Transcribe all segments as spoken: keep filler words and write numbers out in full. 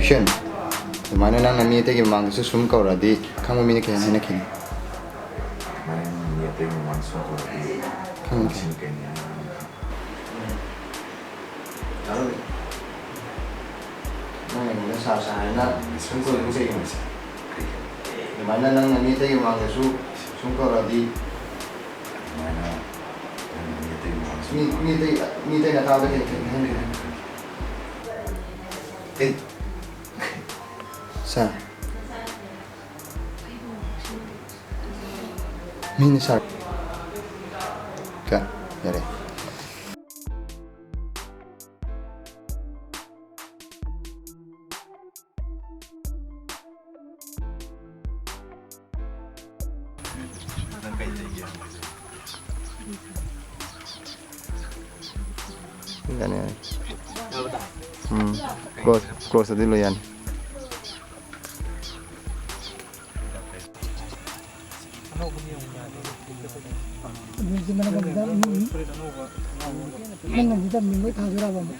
Action. ꯑꯗꯨꯃꯥꯏꯅ ꯅꯪꯅ ꯃꯤ ꯑꯇꯩꯒꯤ ꯃꯃꯥꯡꯗꯁꯨ ꯁꯨꯝ ꯀꯧꯔꯛꯑꯗꯤ ꯈꯪꯕ ꯃꯤꯅ ꯀꯩ ꯍꯥꯏꯅ ꯈꯟꯅꯤ? ꯃꯥꯅ ꯃꯤ ꯑꯇꯩꯒꯤ ꯃꯃꯥꯡꯗ ꯁꯨꯝ ꯀꯧꯔꯛꯑꯗꯤ ꯈꯪꯕ ꯃꯤꯅ ꯀꯩ ꯍꯥꯏꯅ ꯈꯟꯅꯤ? ꯅꯪ ꯑꯩꯉꯣꯟꯗ ꯁꯥꯔ ꯁꯥꯔ ꯍꯥꯏꯅ ꯁꯨꯝ ꯀꯧꯔꯤꯗꯣ ꯀꯩꯒꯤꯅꯣ? ꯑꯗꯨꯃꯥꯏꯅ ꯅꯪꯅ ꯃꯤ ꯑꯇꯩꯒꯤ ꯃꯃꯥꯡꯗꯁꯨ ꯁꯨꯝ ꯀꯧꯔꯛꯑꯗꯤ ꯑꯗꯨꯃꯥꯏꯅ ꯅꯪꯅ ꯃꯤ ꯑꯇꯩꯒꯤ ꯃꯃꯥꯡꯗꯁꯨ ꯃꯤ, ꯃꯤ ꯑꯇꯩ, ꯃꯤ ꯑꯇꯩꯅ ꯇꯥꯕꯗ ꯀꯩ, ꯀꯩ ꯍꯥꯏꯅꯤ? ꯑꯦ꯫ ꯁꯥꯔ꯫ ꯃꯤꯅ ꯁꯥꯔ꯫ ꯀ-, ꯌꯥꯔꯦ꯫ ꯌꯥꯅꯤ, ꯌꯥꯅꯤ꯫ ꯎꯝ, ꯀ꯭ꯂꯣꯖ, ꯀ꯭ꯂꯣꯖ ꯑꯗꯨ ꯂꯣꯏ ꯌꯥꯅꯤ꯫ ꯑꯗꯨꯗꯤ ꯃꯅꯝ ꯅꯝꯗ, ꯎꯝ, ꯎꯝ꯫ ꯃꯅꯝ ꯅꯝꯗ ꯃꯤꯡ ꯂꯣꯏ ꯊꯥꯗꯣꯏꯔꯕ ꯑꯃꯨꯛ?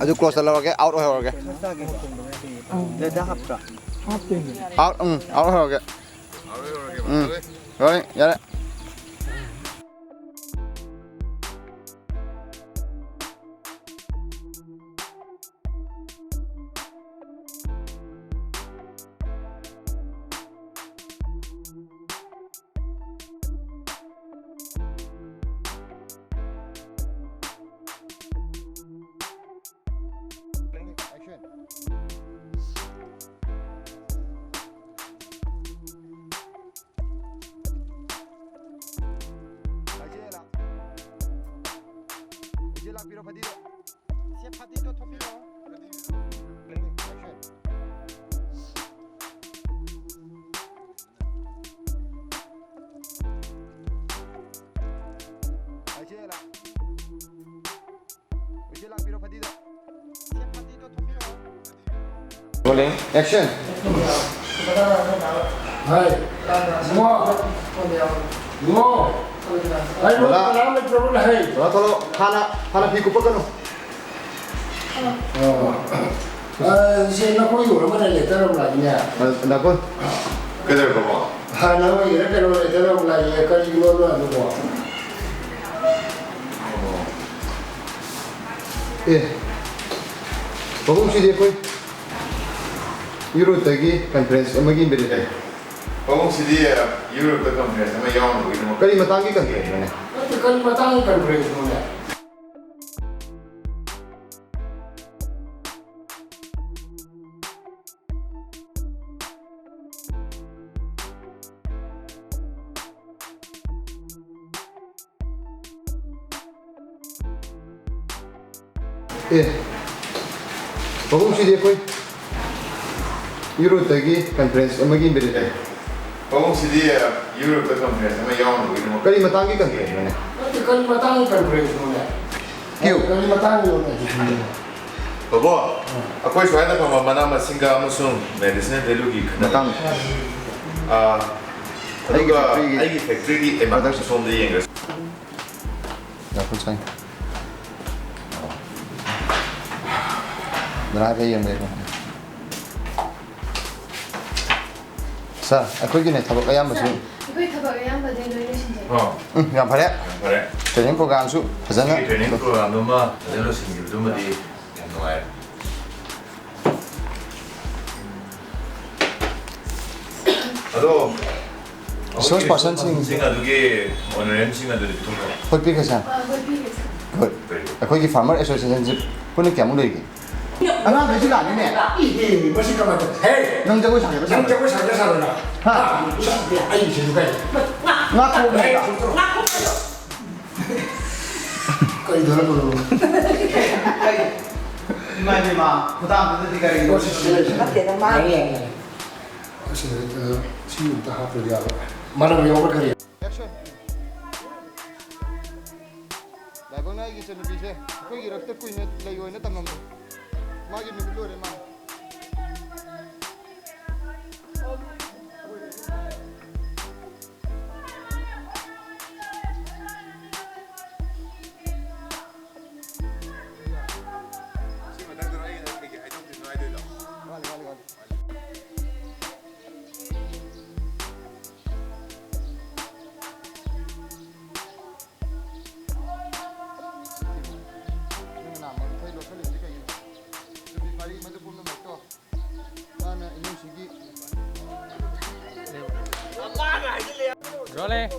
ꯑꯗꯨ ꯀ꯭ꯂꯣꯖ ꯂꯧꯔꯒꯦ, ꯑꯥꯎꯠ ꯑꯣꯏꯍꯧꯔꯒꯦ꯫ ꯑꯧ꯫ ꯍꯥꯞꯇꯣꯏꯅꯦ꯫ ꯑꯥꯎꯠ, ꯎꯝ, ꯑꯥꯎꯠ ꯑꯣꯏꯍꯧꯔꯒꯦ꯫ ꯎꯝ, ꯍꯣꯏ, ꯌꯥꯔꯦ꯫ Action. ꯏꯆꯦ ꯂꯥꯛ-, ꯏꯆꯦ ꯂꯥꯛꯄꯤꯔꯣ, ꯐꯗꯤꯗꯣ꯫ ꯁꯦ, ꯐꯗꯤꯗꯣ ꯊꯣꯛꯄꯤꯔꯛꯑꯣ꯫ Action. ꯏꯆꯦ ꯂꯥꯛ-, ꯏꯆꯦ ꯂꯥꯛꯄꯤꯔꯣ, ꯐꯗꯤꯗꯣ꯫ ꯁꯦ, ꯐꯗꯤꯗꯣ ꯊꯣꯛꯄꯤꯔꯛꯑꯣ꯫ Rolling, action. ꯍꯥꯏ꯫ ꯏꯕꯨꯡꯉꯣ꯫ ꯏꯕꯨꯡꯉꯣ꯫ ꯑꯩ ꯕꯂꯥ꯫ ꯀꯅꯥꯝ ꯂꯩꯇ꯭ꯔꯕꯣ ꯍꯥꯏ꯫ ꯊꯣꯛꯂꯛꯑꯣ, ꯊꯣꯛꯂꯛꯑꯣ꯫ ꯍꯥꯟꯅ, ꯍꯥꯟꯅ ꯐꯤ ꯀꯨꯞꯄꯛꯀꯅꯨ꯫ ꯑꯣ꯫ ꯑ, ꯁꯦ ꯅꯈꯣꯏ ꯌꯣꯜꯂꯝꯕꯅ ꯂꯦꯇꯔ ꯑꯃ ꯂꯥꯛꯏꯅꯦ꯫ ꯑ, ꯅꯈꯣꯏ? ꯀꯩꯗꯧꯔꯕ? ꯍꯥꯟꯅ ꯑꯣꯏꯒꯦꯔꯥ ꯀꯩꯅꯣ ꯂꯦꯇꯔ ꯑꯃ ꯂꯥꯛꯏꯌꯦ, ꯀꯔꯤꯒꯤꯅꯣ ꯑꯗꯨꯕꯣ? ꯑꯦ, ꯄꯥꯕꯨꯡ, ꯁꯤꯗꯤ ꯑꯩꯈꯣꯏ ꯌꯨꯔꯣꯞꯇꯒꯤ ꯀꯟꯐ꯭ꯔꯦꯟꯁ ꯑꯃꯒꯤ ꯏꯟꯚꯤꯇꯦꯁꯟ꯫ ꯄꯥꯕꯨꯡ, ꯁꯤꯗꯤ ꯌꯨꯔꯣꯞꯇ ꯀꯟꯐ꯭ꯔꯦꯟꯁ ꯑꯃ ꯌꯥꯎꯅꯕꯒꯤꯗꯃꯛ꯫ ꯀꯔꯤ ꯃꯇꯥꯡꯒꯤ ꯀꯟꯐ꯭ꯔꯦꯟꯁꯅꯣꯅꯦ? ꯅꯠꯇꯦ, ꯀꯔꯤ ꯃꯇꯥꯡꯒꯤ ꯀꯟꯐ꯭ꯔꯦꯟꯁꯅꯣꯅꯦ? ꯑꯦ, ꯄꯥꯕꯨꯡ, ꯁꯤꯗꯤ ꯑꯩꯈꯣꯏ ꯌꯨꯔꯣꯞꯇꯒꯤ ꯀꯟꯐ꯭ꯔꯦꯟꯁ ꯑꯃꯒꯤ ꯏꯟꯚꯤꯇꯦꯁꯟ꯫ ꯄꯥꯕꯨꯡ, ꯁꯤꯗꯤ ꯌꯨꯔꯣꯞꯇ ꯀꯟꯐ꯭ꯔꯦꯟꯁ ꯑꯃ ꯌꯥꯎꯅꯕꯒꯤꯗꯃꯛ꯫ ꯀꯔꯤ ꯃꯇꯥꯡꯒꯤ ꯀꯟꯐ꯭ꯔꯦꯟꯁꯅꯣꯅꯦ? ꯅꯠꯇꯦ, ꯀꯔꯤ ꯃꯇꯥꯡꯒꯤ ꯀꯟꯐ꯭ꯔꯦꯟꯁꯅꯣꯅꯦ? ꯀ꯭ꯌꯨ꯫ ꯀꯔꯤ ꯃꯇꯥꯡꯒꯤꯅꯣꯅꯦ? ꯕꯣꯕꯣ, ꯑꯩꯈꯣꯏ ꯁ꯭ꯋꯥꯏꯗ ꯐꯪꯕ ꯃꯅꯥ ꯃꯁꯤꯡꯒ ꯑꯃꯁꯨꯡ ꯃꯦꯗꯤꯁꯤꯅꯦꯜ ꯚꯦꯂꯨꯒꯤ ꯈꯟꯅ ꯃꯇꯥꯡ꯫ ꯑꯥ, ꯑꯩꯒꯤ ꯑꯗꯨꯒ ꯐꯦꯛꯇ꯭ꯔꯤꯒꯤ ꯑꯩꯒꯤ ꯐꯦꯛꯇ꯭ꯔꯤꯒꯤ ꯑꯦ, ꯃꯥ, production꯫ ꯁꯣꯝꯗ ꯌꯦꯡꯈ꯭ꯔꯁꯤ꯫ ꯉꯥꯏꯈꯣ, ꯁꯥꯏ꯫ ꯗ꯭ꯔꯥꯏꯚꯔ ꯌꯦꯡꯕ ꯌꯥꯏꯀꯣ꯫ ꯁꯥꯔ, ꯑꯩꯈꯣꯏꯒꯤꯅꯦ ꯊꯕꯛ ꯑꯌꯥꯝꯕꯁꯨ ꯁꯥꯔ, ꯑꯩꯈꯣꯏ ꯊꯕꯛ ꯑꯌꯥꯝꯕꯗꯤ ꯂꯣꯏ ꯂꯣꯏꯁꯤꯟꯖꯔꯦ꯫ ꯑꯣ꯫ ꯎꯝ, ꯌꯥꯝ ꯐꯔꯦ꯫ ꯌꯥꯝ ꯐꯔꯦ꯫ ꯇ꯭ꯔꯦꯅꯤꯡ ꯄ꯭ꯔꯣꯒ꯭ꯔꯥꯝꯁꯨ ꯐꯖꯅ ꯁꯤꯒꯤ ꯇ꯭ꯔꯦꯅꯤꯡ ꯄ꯭ꯔꯣꯒ꯭ꯔꯥꯝꯗꯨꯃ ꯐꯖꯅ ꯂꯣꯏꯁꯤꯟꯈꯤꯕꯗꯨꯃꯗꯤ ꯌꯥꯝ ꯅꯨꯡꯉꯥꯏꯔꯦ꯫ ꯑꯗꯣ, ꯔꯤꯁꯣꯔꯁ ꯄꯥꯔꯁꯟꯁꯤꯡ꯫ ꯁꯤꯡ ꯑꯗꯨꯒꯤ ꯑꯣꯅꯔꯦꯟꯁꯤꯡ ꯑꯗꯨꯗꯤ ꯄꯤꯊꯣꯛꯈ꯭ꯔꯣ꯫ ꯍꯣꯏ, ꯄꯤꯈ꯭ꯔꯦ, ꯁꯥꯔ꯫ ꯑ, ꯍꯣꯏ, ꯄꯤꯈ꯭ꯔꯦ, ꯁꯥꯔ꯫ ꯒꯨꯗ꯫ Very good. ꯑꯩꯈꯣꯏꯒꯤ ꯐꯥꯔꯃꯔ ꯑꯦꯁꯣꯁꯤꯌꯦꯁꯟꯁꯤ ꯄꯨꯟꯅ ꯀꯌꯥꯃꯨꯛ ꯂꯩꯔꯤꯒꯦ? ꯑꯉꯥꯡꯈꯩꯁꯨ ꯂꯥꯛꯅꯤꯅꯦ꯫ ꯏꯍꯦ, ꯃꯁꯤ ꯀꯃꯥꯏꯅ ꯇꯧ-, ꯍꯦ! ꯅꯪ ꯖꯒꯣꯏ ꯁꯥꯒꯦꯔꯣ, ꯅꯪ ꯁꯥꯔꯣꯏ? ꯖꯒꯣꯏ ꯁꯥꯒꯦ ꯁꯥꯔꯣꯏ ꯅꯪ? ꯍꯥ? ꯍꯥ? ꯑꯩ ꯁꯤꯁꯨ ꯀꯩ? ꯉꯥ ꯊꯣꯡꯕ ꯍꯦ, ꯍꯩꯕ꯭ꯔꯥ? ꯊꯣꯡ-, ꯊꯣꯡ-, ꯉꯥ ꯊꯣꯡꯕ ꯍꯩꯕ꯭ꯔꯥ? ꯀꯩ ꯇꯧꯔ ꯄꯨꯔꯛꯑꯣ? ꯀꯩ? ꯏꯃꯥ ꯏꯕꯦꯝꯃ, ꯈꯨꯗꯥꯡꯗꯨꯗꯗꯤ ꯀꯔꯤꯅꯣ? ꯑꯣ, ꯁꯤ, ꯁꯤ ꯂꯩ, ꯁꯤ ꯂꯩ꯫ ꯅꯠꯇꯦꯗ, ꯃꯥ ꯌꯥꯔꯦ, ꯌꯥꯔꯦ, ꯌꯥꯔꯦ꯫ ꯑꯁꯤ, ꯑ, ꯁꯤ ꯑꯝꯇ ꯍꯥꯞꯇ꯭ꯔꯗꯤ ꯌꯥꯔꯣꯏ꯫ ꯃꯔꯝ ꯌꯥꯎꯕ꯭ꯔꯥ ꯀꯔꯤ? ꯑꯦꯛꯁꯟ꯫ ꯂꯥꯏꯕꯛꯅ ꯑꯩꯒꯤ ꯏꯆꯟꯅꯨꯄꯤꯁꯦ ꯑꯩꯈꯣꯏꯒꯤ ꯏꯔꯛꯇ ꯀꯨꯏꯅ ꯂꯩꯌꯣꯅ ꯇꯝꯃꯝꯃꯦ꯫ ꯃꯥꯒꯤ ꯅꯨꯃꯤꯠ ꯂꯣꯏꯔꯦ ꯃꯥ꯫ ꯁꯤ ꯃꯊꯪꯗ ꯑꯩ ꯀꯩꯀꯩ ꯍꯥꯏꯗꯣꯛꯇꯣꯏꯅꯣ? Rolling.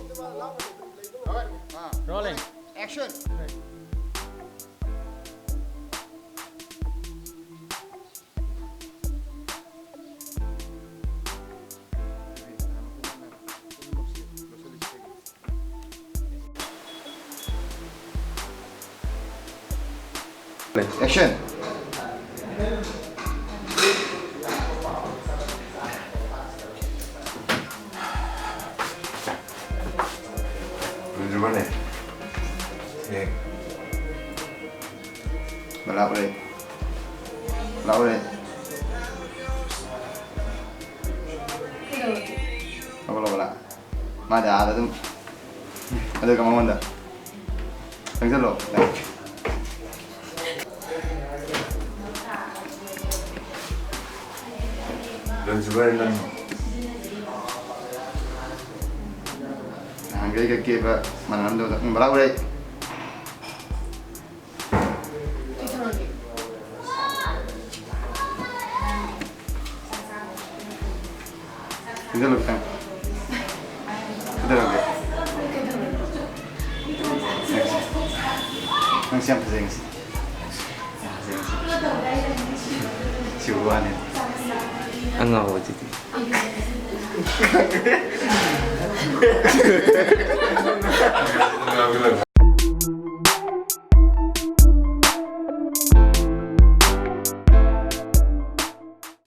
Rolling. Action. Action. ꯂꯣꯏꯗ꯭ꯔꯤꯕꯅꯦ? ꯑꯦ꯫ ꯕꯂꯥ ꯎꯔꯦ꯫ ꯕꯂꯥ ꯎꯔꯦ꯫ ꯂꯧꯔꯣ, ꯂꯧꯔꯣ, ꯕꯂꯥ꯫ ꯃꯥꯗꯤ ꯑꯥꯗ ꯑꯗꯨꯝ꯫ ꯑꯗꯨꯒ ꯃꯉꯣꯟꯗ ꯆꯪꯁꯤꯜꯂꯣ꯫ ꯂꯣꯏꯗ꯭ꯔꯤꯕꯅꯦ ꯅꯪ? ꯅꯍꯥꯟꯒꯩꯒ ꯀꯦꯕ ꯃꯥꯟꯅꯔꯝꯗꯕꯗꯣ꯫ ꯎꯝ, ꯕꯂꯥ ꯎꯔꯦ꯫ ꯀꯩꯗꯧꯔꯒꯦ? ꯏꯟꯖꯜꯂꯨ ꯈꯤꯇꯪ꯫ ꯀꯩꯗꯧꯔꯒꯦ? ꯀꯩꯗꯧꯔꯒꯦ? ꯅꯪꯁꯦ, ꯅꯪꯁꯦ ꯌꯥꯝ ꯐꯖꯩ ꯉꯁꯤ꯫ ꯌꯥꯝ ꯐꯖꯩ ꯉꯁꯤ꯫ ꯁꯤꯕꯨ ꯋꯥꯅꯤ꯫ ꯑꯉꯥꯎꯕꯁꯤꯗꯤ꯫